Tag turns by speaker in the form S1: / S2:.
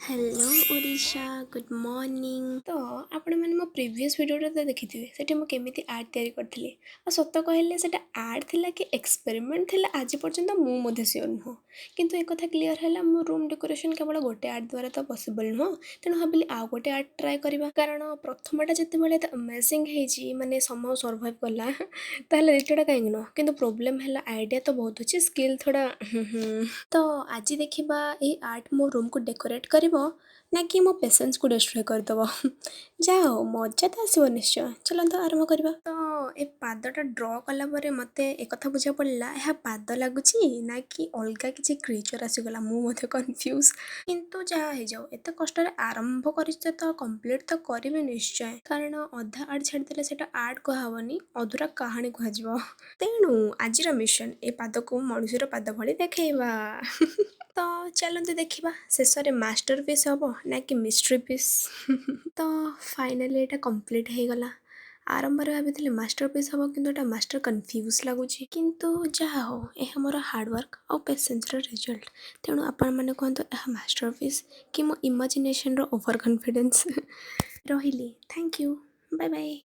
S1: Hello Odisha, good morning. ତ ଆପଣମାନେ ମୋ ପ୍ରିଭିୟସ୍ ଭିଡ଼ିଓଟା ତ ଦେଖିଥିବେ, ସେଠି ମୁଁ କେମିତି ଆର୍ଟ ତିଆରି କରିଥିଲି। ଆଉ ସତ କହିଲେ ସେଇଟା ଆର୍ଟ ଥିଲା କି ଏକ୍ସପେରିମେଣ୍ଟ ଥିଲା, ଆଜି ପର୍ଯ୍ୟନ୍ତ ମୁଁ ମଧ୍ୟ ସିଓର ନୁହଁ। କିନ୍ତୁ ଏକଥା କ୍ଲିଅର୍ ହେଲା, ମୋ ରୁମ୍ ଡେକୋରେସନ୍ କେବଳ ଗୋଟେ ଆର୍ଟ ଦ୍ୱାରା ତ ପସିବଲ୍ ନୁହଁ। ତେଣୁ ଭାବିଲି ଆଉ ଗୋଟେ ଆର୍ଟ ଟ୍ରାଏ କରିବା, କାରଣ ପ୍ରଥମଟା ଯେତେବେଳେ ଏତେ ଅମେଜିଂ ହେଇଛି, ମାନେ ସମୟ ସର୍ଭାଇଭ୍ କଲା, ତାହେଲେ ଦ୍ୱିତୀୟଟା କାହିଁକି ନୁହଁ? କିନ୍ତୁ ପ୍ରୋବ୍ଲେମ୍ ହେଲା, ଆଇଡ଼ିଆ ତ ବହୁତ ଅଛି, ସ୍କିଲ୍ ଥୋଡ଼ା। ତ ଆଜି ଦେଖିବା ଏଇ ଆର୍ଟ ମୋ ରୁମ୍କୁ ଡେକୋରେଟ୍ କରିବ ନା କି ମୋ ପେସେନ୍ସକୁ ଡିଷ୍ଟ୍ରୟ କରିଦେବ। ଯାହା ହଉ, ମଜା ତ ଆସିବ ନିଶ୍ଚୟ। ଚାଲନ୍ତୁ ଆରମ୍ଭ କରିବା। ତ ଏ ପାଦଟା ଡ୍ର କଲା ପରେ ମୋତେ ଏକଥା ବୁଝା ପଡ଼ିଲା, ଏହା ପାଦ ଲାଗୁଛି ନା କି ଅଲଗା କିଛି କ୍ରିଚର୍ ଆସିଗଲା, ମୁଁ ମଧ୍ୟ କନଫ୍ୟୁଜ୍। କିନ୍ତୁ ଯାହା ହେଇଯାଉ, ଏତେ କଷ୍ଟରେ ଆରମ୍ଭ କରିଛି ତ କମ୍ପ୍ଲିଟ୍ ତ କରିବି ନିଶ୍ଚୟ, କାରଣ ଅଧା ଆର୍ଟ ଛାଡ଼ିଦେଲେ ସେଇଟା ଆର୍ଟ କୁହାହେବନି, ଅଧୁରା କାହାଣୀ କୁହାଯିବ। ତେଣୁ ଆଜିର ମିଶନ, ଏ ପାଦକୁ ମଣିଷର ପାଦ ଭଳି ଦେଖେଇବା। ତ ଚାଲନ୍ତୁ ଦେଖିବା ଶେଷରେ ମାଷ୍ଟର ପିସ୍ ହେବ ନା କି ମିଷ୍ଟ୍ରି ପିସ୍। ତ ଫାଇନାଲି ଏଇଟା କମ୍ପ୍ଲିଟ୍ ହେଇଗଲା। ଆରମ୍ଭରେ ଭାବିଥିଲି ମାଷ୍ଟର ପିସ୍ ହେବ, କିନ୍ତୁ ଏଇଟା ମାଷ୍ଟର କନଫ୍ୟୁଜ୍ ଲାଗୁଛି। କିନ୍ତୁ ଯାହା ହଉ, ଏହା ମୋର ହାର୍ଡ଼ୱାର୍କ ଆଉ ପେସେନ୍ସର ରେଜଲ୍ଟ। ତେଣୁ ଆପଣମାନେ କୁହନ୍ତୁ, ଏହା ମାଷ୍ଟର ପିସ୍ କି ମୋ ଇମାଜିନେସନର ଓଭର କନଫିଡେନ୍ସ? ରହିଲି, thank you, bye bye.